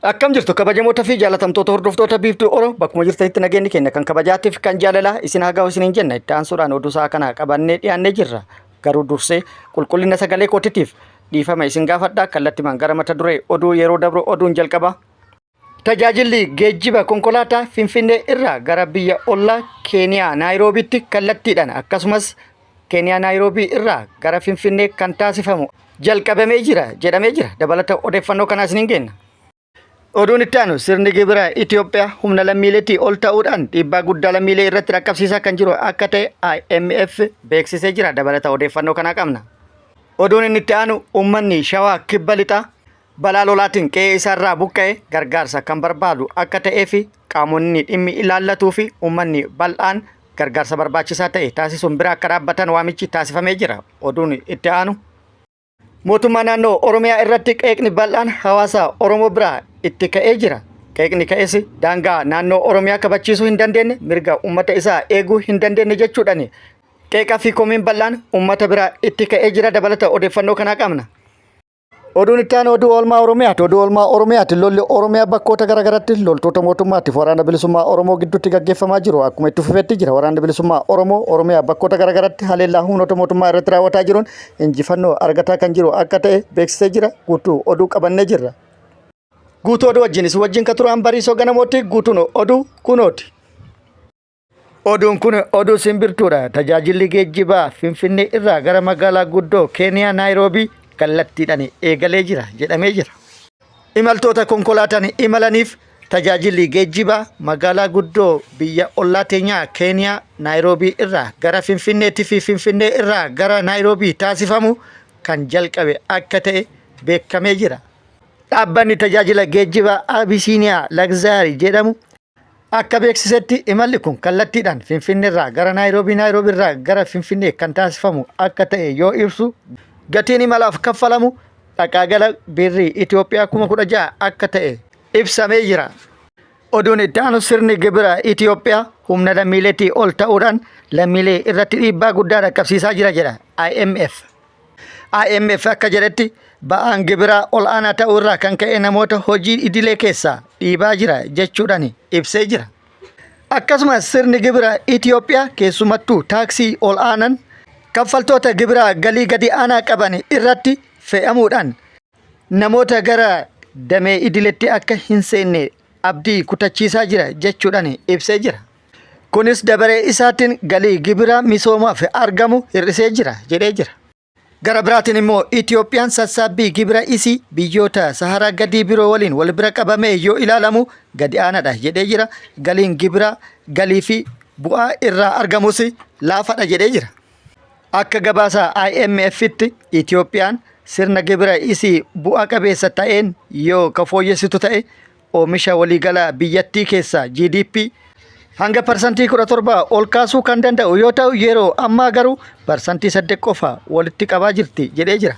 Akkam jirtu kabajamoota fi jaalatamtoota hordoftoota Biiftuu Oro, bakkuma jirtanitti nageenyi keenya kan kabajaatiif kan jaalalaa isin haa ga'u isiniin jenna. Itti aansuudhaan oduu sa'a kana qabannee dhiyaannee jirra. Garuu dursee qulqullina sagalee kootiitiif dhiifama isin gaafadha. Kallattimaan gara mata duree oduu yeroo dabru oduun jalqaba. Tajaajilli geejjiba konkolaataa Finfinnee irraa gara biyya ollaa Keeniyaa Naayiroobiitti kallattiidhaan, akkasumas Keeniyaa Naayiroobii irraa gara Finfinnee kan taasifamu jalqabamee jira jedhamee jira. Dabalata odeeffannoo kanaa isiniin geenna. Oduun itti aanu, sirni gibira Itoophiyaa humna lammiileetii ol ta'uudhaan dhiibbaa guddaa lammiilee irratti dhaqqabsiisaa kan jiru akka ta'e IMF beeksisee jira. Dabalata odeeffannoo kanaa qabna. Oduun inni itti aanu, uummanni Shawaa Kibba Lixaa balaa lolaatiin qe'ee isaarraa buqqa'e gargaarsa kan barbaadu akka ta'ee fi qaamonni dhimmi ilaallatuu fi uummanni bal'aan gargaarsa barbaachisaa ta'e taasisuun bira akka dhaabbatan waamichi taasifamee jira. Oduun itti aanu, mootummaa naannoo Oromiyaa irratti qeeqni bal'aan hawaasa Oromoo biraa itti ka'ee jira. Qeeqni ka'es daangaa naannoo Oromiyaa kabachiisuu hin dandeenye, mirga uummata isaa eeguu hin dandeenye jechuudhaan qeeqa fi komiin bal'aan uummata biraa itti ka'ee jira. Dabalata odeeffannoo kanaa qabna. Oduun itti aanu oduu oolmaa Oromiyaati. Oduu oolmaa Oromiyaati. Lolli Oromiyaa bakkoota garaagaraatti loltoota mootummaatiif waraana bilisummaa Oromoo gidduutti gaggeeffamaa jiru akkuma itti fufetti jira. Waraanni bilisummaa Oromoo Oromiyaa bakkoota garaagaraatti haleellaa humnoota mootummaa irratti raawwataa jiruun injifannoo argataa kan jiru akka ta'e beeksisee jira. Guutuu oduu qabannee jirra. Guutuu oduu wajjin isin wajjin kan turan Bariisoo Ganamooti. Guutuun oduu kunooti. Oduun kun oduu simbirtuudha. Tajaajilli geejjibaa Finfinnee irraa gara magaalaa guddoo Keeniyaa Naayiroobii kallattiidhaan eegalee jira jedhamee jira. Imaltoota konkolaataan imalaniif tajaajilli geejjibaa magaalaa guddoo biyya ollaa teenyaa Keeniyaa Naayiroobii irraa gara Finfinneetti fi Finfinnee irraa gara Naayiroobii taasifamu kan jalqabe akka ta'e beekamee jira. Dhaabbanni tajaajila geejjibaa Abisiiniyaa Lagzaarii jedhamu akka beeksisetti, imalli kun kallattiidhaan Finfinneerraa gara Naayiroobii, Naayiroobiirraa gara Finfinnee kan taasifamu akka ta'e yoo ibsu, gatiin imalaaf kaffalamu dhaqaa gala birrii Itoophiyaa 16,000 akka ta'e ibsamee jira. Oduun itti aanu, sirni gibira Itoophiyaa humna lammiileetii ol ta'uudhaan lammiilee irratti dhiibbaa guddaa dhaqqabsiisaa jira jedha IMF. IMF akka jedhetti, ba'aan gibiraa ol aanaa ta'uu irraa kan ka'e namoota hojii idilee keessaa dhiibaa jira jechuudhaan ibsee jira. Akkasumas sirni gibira Itoophiyaa, keessumattuu taaksii ol aanan, kaffaltoota gibiraa galii gadi aanaa qaban irratti fe'amuudhaan namoota gara damee idileetti akka hin seenne abdii kutachiisaa jira jechuudhaan ibsee jira. Kunis dabaree isaatiin galii gibira misoomaaf argamu hir'isee jira jedhee jira. Gara biraatiin immoo Itoophiyaan sassaabbii gibira isii biyyoota Saharaa gadii biroo waliin wal bira qabamee yoo ilaalamu gadi aanaadha jedhee jira. Galiin gibira galii fi bu'aa irraa argamus laafadha jedhee jira. Akka gabaasa IMF'tti Itoophiyaan sirna gibira isii bu'a qabeessa ta'een yoo ka fooyyessitu ta'e, oomisha waliigalaa biyyattii keessaa, GDP, hanga 17% ol kaasuu kan danda'u yoo ta'u, yeroo ammaa garuu 8% qofa walitti qabaa jirti jedhee jira.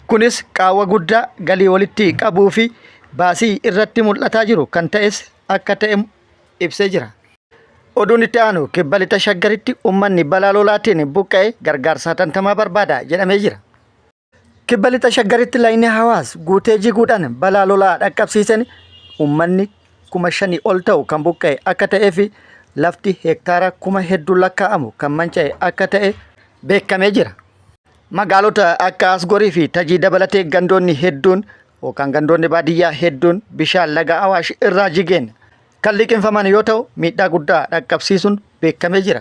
Kunis qaawwa guddaa galii walitti qabuu fi baasii irratti mul'ataa jiru kan ta'es akka ta'e ibsee jira. Oduun itti aanu, Kibba Lixa Shaggaritti uummanni balaa lolaatiin buqqa'e gargaarsa hatantamaa barbaada jedhamee jira. Kibba Lixa Shaggaritti lagni Hawaas guutee jiguudhaan balaa lolaa dhaqqabsiisen uummanni 5,000 ol ta'u kan buqqa'e akka ta'ee fi lafti hektaara kuma hedduun lakkaa'amu kan manca'e akka ta'e beekamee jira. Magaalota akka Asgorii fi Tajii dabalatee gandoonni hedduun yookaan gandoonni baadiyyaa hedduun bishaan laga Awaash irraa jigeen kan liqimfaman yoo ta'u, miidhaa guddaa dhaqqabsiisuun beekamee jira.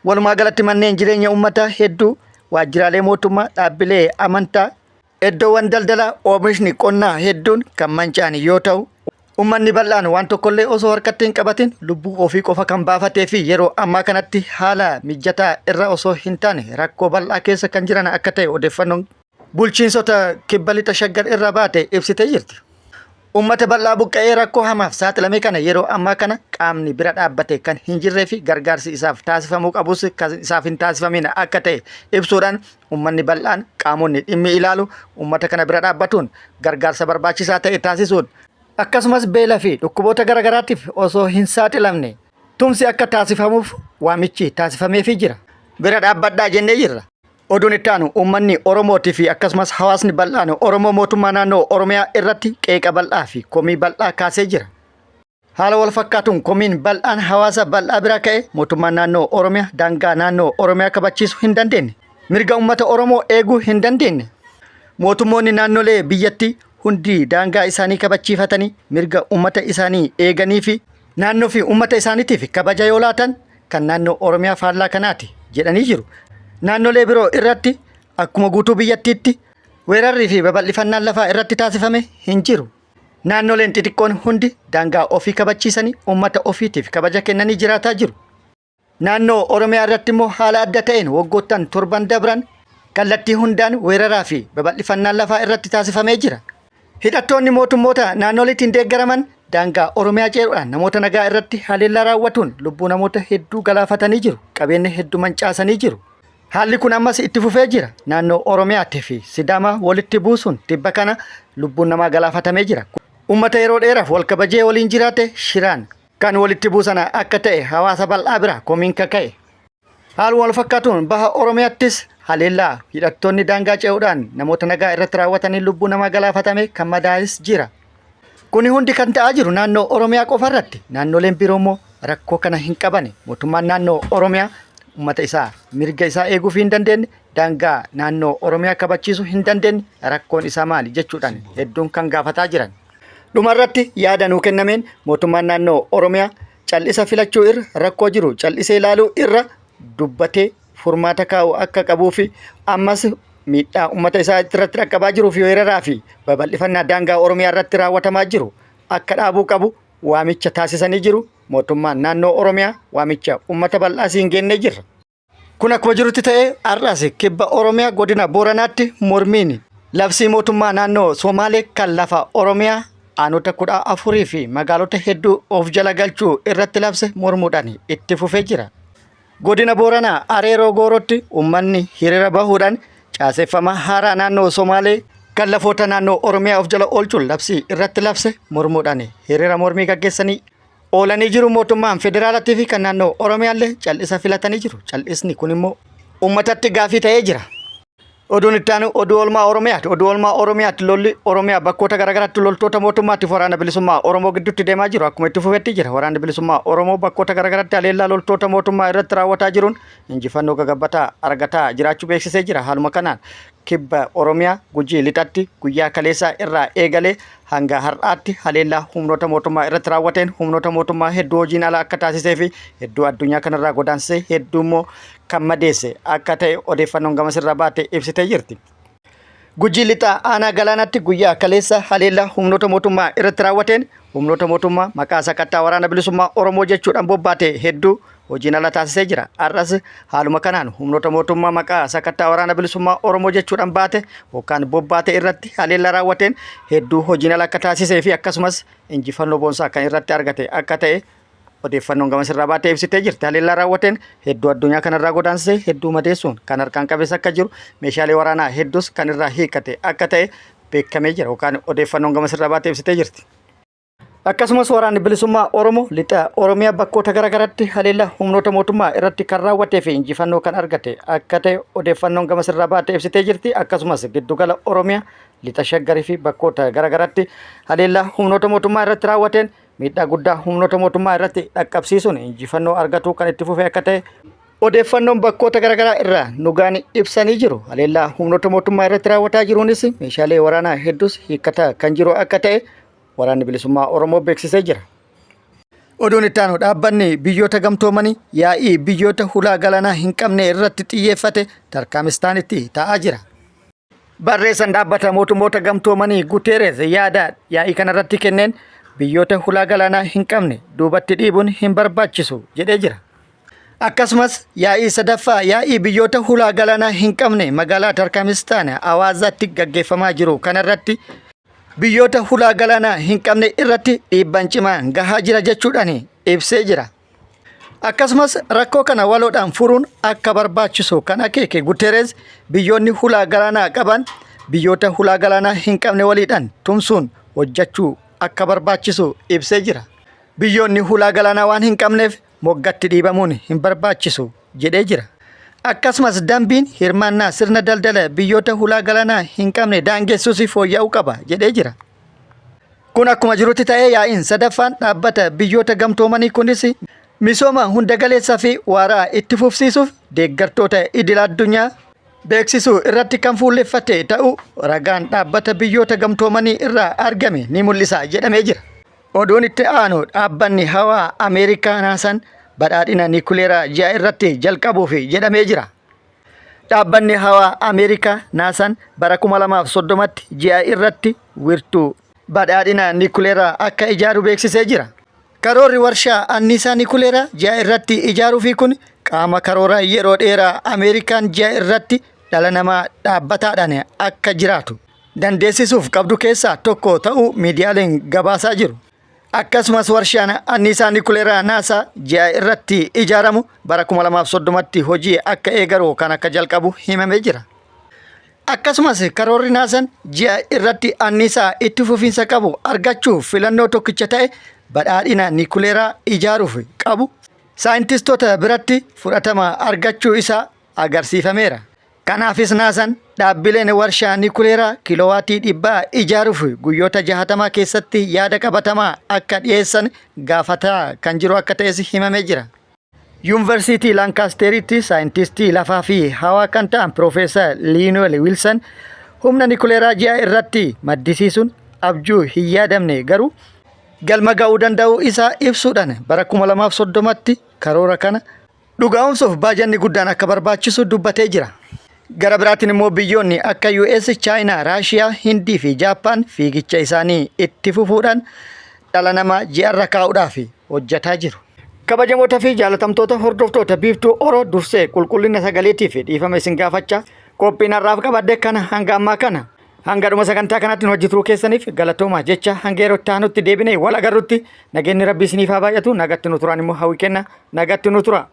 Walumaa galatti manneen jireenya uummataa hedduu, waajjiraalee mootummaa, dhaabbilee amantaa, iddoowwan daldalaa, oomishni qonnaa hedduun kan manca'an yoo ta'u, uummanni bal'aan waan tokkollee osoo harkatti hin qabatin lubbuu ofii qofa kan baafatee fi yeroo ammaa kanatti haala mijataa irra osoo hin taane rakkoo bal'aa keessa kan jiran akka ta'e odeeffannoon bulchiinsota Kibba Lixa Shaggar irraa baate ibsitee jirti. Uummata bal'aa buqqa'ee rakkoo hamaaf saaxilame kana yeroo ammaa kana qaamni bira dhaabbate kan hin jirree fi gargaarsi isaaf taasifamuu qabus kan isaaf hin taasifamin akka ta'e ibsuudhaan, uummanni bal'aan qaamonni dhimmi ilaalu uummata kana bira dhaabbatuun gargaarsa barbaachisaa ta'e taasisuun, akkasumas beela fi dhukkuboota garaagaraatiif osoo hin saaxilamne tumsi akka taasifamuuf waamichi taasifameefii jira. Bira dhaabbadhaa jennee jirra. Oduun itti aanu uummanni Oromootii fi akkasumas hawaasni bal'aan Oromoo mootummaa naannoo Oromiyaa irratti qeeqa bal'aa fi komii bal'aa kaasee jira. Haala wal fakkaatuun komiin bal'aan hawaasa bal'aa bira ka'e mootummaan naannoo Oromiyaa daangaa naannoo Oromiyaa kabachiisuu hin dandeenye. Mirga uummata Oromoo eeguu hin dandeenye. Mootummoonni naannolee biyyattii hundi daangaa isaanii kabachiifatanii mirga uummata isaanii eeganii fi naannoo fi uummata isaaniitiif kabaja yoo laatan kan naannoo Oromiyaa faallaa kanaati jedhanii jiru. Naannolee biroo irratti akkuma guutuu biyyattiitti weerarrii fi babal'ifannaan lafaa irratti taasifame hin jiru. Naannoleen xixiqqoon hundi daangaa ofii kabachiisanii uummata ofiitiif kabaja kennanii jiraataa jiru. Naannoo Oromiyaa irratti immoo haala adda ta'een waggoottan torban dabran kallattii hundaan weeraraa fi babal'ifannaan lafaa irratti taasifamee jira. Hidhattoonni mootummoota naannoleetiin deeggaraman daangaa Oromiyaa ceeruudhaan namoota nagaa irratti haleellaa raawwatuun lubbuu namoota hedduu galaafatanii jiru. Qabeenya hedduu mancaasanii jiru. Haalli kun ammas itti fufee jira. Naannoo Oromiyaatii fi Sidaamaa walitti buusuun tibba kana lubbuun namaa galaafatamee jira. Uummata yeroo dheeraaf wal kabajee waliin jiraate shiraan kan walitti buusan akka ta'e hawaasa bal'aa bira komiin kaka'e. Haaluma wal fakkaatuun baha Oromiyaattis haleellaa hidhattoonni daangaa ce'uudhaan namoota nagaa irratti raawwatanii lubbuu namaa galaafatame kan madaa'es jira. Kuni hundi kan ta'aa jiru naannoo Oromiyaa qofa irratti. Naannoleen biroo immoo rakkoo kana hin qabani. Mootummaan naannoo Oromiyaa uummata isaa mirga isaa eeguuf hin dandeenye, daangaa naannoo Oromiyaa kabachiisuu hin dandeenye rakkoon isaa maali jechuudhaan hedduun kan gaafataa jiran. Dhumarratti yaada nuu kennameen mootummaan naannoo Oromiyaa cal'isa filachuu irra rakkoo jiru cal'isee ilaaluu irra dubbatee furmaata kaa'u akka qabuu fi ammas miidhaa uummata isaa irratti dhaqqabaa jiruu fi weeraraa fi babal'ifannaa daangaa Oromiyaa irratti raawwatamaa jiru akka dhaabuu qabu waamicha taasisanii jiru. Mootummaan naannoo Oromiyaa waamicha uummata bal'aa siin geennee jirra. Kun akkuma jirutti ta'ee har'as kibba Oromiyaa godina Booranaatti mormiin labsii mootummaa naannoo Somaalee kan lafa Oromiyaa aanota 14 fi magaalota hedduu of jala galchuu irratti labse mormuudhaan itti fufee jira. Godina Booranaa Areeroo Goorootti uummanni hiriira bahuudhaan caaseffama haaraa naannoo Somaalee kan lafoota naannoo Oromiyaa of jala oolchuun labsii irratti labse mormuudhaan hiriira mormii gaggeessanii oolanii jiru. Mootummaan federaalaatii fi kan naannoo Oromiyaallee cal'isa filatanii jiru. Cal'isni kun immoo uummatatti gaafii ta'ee jira. Oduun itti aanu oduu oolmaa Oromiyaati. Oduu oolmaa Oromiyaatti lolli Oromiyaa bakkoota garaagaraatti loltoota mootummaatiif waraana bilisummaa Oromoo gidduutti deemaa jiru akkuma itti fufetti jira. Waraanni bilisummaa Oromoo bakkoota garaagaraatti haleellaa loltoota mootummaa irratti raawwataa jiruun injifannoo gagabbataa argataa jiraachuu beeksisee jira. Haaluma kanaan kibba Oromiyaa Gujii lixatti guyyaa kaleessaa irraa eegalee hanga har'aatti haleellaa humnoota mootummaa irratti raawwateen humnoota mootummaa hedduu hojiin ala akka taasisee fi hedduu addunyaa kanarraa godaansisee hedduu immoo kan madeesse akka ta'e odeeffannoon gamasirraa baate ibsitee jirti. Gujii lixaa aanaa galaanaatti guyyaa kaleessa haleellaa humnoota mootummaa irratti raawwateen humnoota mootummaa maqaa sakattaa waraana bilisummaa Oromoo jechuudhaan bobbaate hedduu hojiin ala taasisee jira. Har'as haaluma kanaan humnoota mootummaa maqaa sakattaa waraana bilisummaa Oromoo jechuudhaan baate yookaan bobbaate irratti haleellaa raawwateen hedduu hojiin ala akka taasisee fi akkasumas injifannoo boonsaa kan irratti argate akka ta'e odeeffannoon gama sirraa baatee ibsitee jirti. Haleellaa raawwateen hedduu addunyaa kanarraa godaansisee hedduu madeessuun kan harkaan qabees akka jiru meeshaalee waraanaa hedduus kan irraa hiikkate akka ta'e beekamee jira yookaan odeeffannoon gama sirraa baatee ibsitee jirti. Akkasumas waraanni bilisummaa Oromoo lixa Oromiyaa bakkoota garaagaraatti haleellaa humnoota mootummaa irratti kan raawwatee fi injifannoo kan argate akka ta'e odeeffannoon gama sirraa baatee ibsitee jirti. Akkasumas giddugala Oromiyaa lixa Shaggarii fi bakkoota garaagaraatti haleellaa humnoota mootummaa irratti raawwateen miidhaa guddaa humnoota mootummaa irratti dhaqqabsiisuun injifannoo argatuu kan itti fufe akka ta'e odeeffannoon bakkoota garaagaraa irraa nugaan ibsanii jiru. Haleellaa humnoota mootummaa irratti raawwataa jiruunis meeshaalee waraanaa hedduus hiikkataa kan jiru akka ta'e waraanni bilisummaa Oromoo beeksisee jira. Oduun itti aanu dhaabbanni biyyoota gamtoomanii yaa'ii biyyoota hulaa galaanaa hin qabne irratti xiyyeeffate Tarkaamistaanitti taa'aa jira. Barreessan dhaabbata mootummoota gamtoomanii Guteeres yaada yaa'ii kanarratti kenneen biyyoota hulaa galaanaa hin qabne duubatti dhiibuun hin barbaachisu jedhee jira. Akkasumas yaa'ii sadaffaa yaa'ii biyyoota hulaa galaanaa hin qabne magaalaa Tarkaamistaan Awaazaatti gaggeeffamaa jiru kanarratti biyyoota hulaa galaanaa hin qabne irratti dhiibbaan cimaan gahaa jira jechuudhaan ibsee jira. Akkasumas rakkoo kana waloodhaan furuun akka barbaachisu kan akeeke Guterres biyyoonni hulaa galaanaa qaban biyyoota hulaa galaanaa hin qabne waliidhaan tumsuun hojjechuu akka barbaachisu ibsee jira. Biyyoonni hulaa galaanaa waan hin qabneef moggatti dhiibamuun hin barbaachisu jedhee jira. Akkasumas dambiin hirmaannaa sirna daldala biyyoota hulaa galaanaa hin qabne daangessuus fooyya'uu qaba jedhee jira. Kun akkuma jirutti ta'ee yaa'iin sadaffaan dhaabbata biyyoota gamtoomanii kunis misooma hundagaleessaa fi waaraa itti fufsiisuuf deeggartoota idil addunyaa beeksisuu irratti kan fuulleffate ta'uu ragaan dhaabbata biyyoota gamtoomanii irraa argame ni mul'isa jedhamee jira. Oduun itti aanu dhaabbanni hawaa Ameerikaa Naasaan badhaadhina niikuleeraa ji'a irratti jalqabuuf jedhamee jira. Dhaabbanni hawaa Ameerikaa Naasaan bara 2030tti ji'a irratti wirtuu badhaadhina niikuleeraa akka ijaaru beeksisee jira. Karoorri warshaa anniisaa niikuleeraa ji'a irratti ijaaruufi kun qaama karoora yeroo dheeraa Ameerikaan ji'a irratti dhala namaa dhaabbataadhaan akka jiraatu dandeessisuuf qabdu keessaa tokko ta'uu miidiyaaleen gabaasaa jiru. Akkasumas warshaan anniisaa niikuleeraa Naasaa ji'a irratti ijaaramu bara 2030tti hojii akka eegalu kan akka jalqabu himamee jira. Akkasumas karoorri Naasaan ji'a irratti anniisaa itti fufiinsa qabu argachuuf filannoo tokkicha ta'e badhaadhina niikuleeraa ijaaruuf qabu saayintistoota biratti fudhatama argachuu isaa agarsiifameera. Kanaafis Naasaan dhaabbileen warshaa niikuleeraa kiilowaatii 100 ijaaruuf guyyoota 60 keessatti yaada qabatamaa akka dhiyeessan gaafataa kan jiru akka ta'es himamee jira. Yuunivarsiitii Laankaasteeritti saayintistii lafaa fi hawaa kan ta'an Piroofeesar Liinuwel Wiilsan humna niikuleeraa ji'a irratti maddisiisuun abjuu hin yaadamne garuu galma ga'uu danda'uu isaa ibsuudhaan bara 2030tti karoora kana dhugaa'umsuuf baajanni guddaan akka barbaachisu dubbatee jira. Gara biraatiin immoo biyyoonni akka US, Chaayinaa, Raashiyaa, Hindii fi Jaappaan fiigicha isaanii itti fufuudhaan dhala namaa ji'arra kaa'uudhaaf hojjetaa jiru. Kabajamoota fi jaalatamtoota hordoftoota Biiftuu Oro dursee qulqullina sagaleetiif dhiifama isin gaafachaa qophiin har'aaf qabadde kana hanga ammaa kana. Hanga dhuma sagantaa kanaatti nu hojii turuu keessaniif galatooma jecha hanga yeroo itti aanutti deebinee wal agarrutti nageenyi rabbii isiniif haa baay'atu nagatti nu turaan immoo hawwi kenna nagatti nu tura.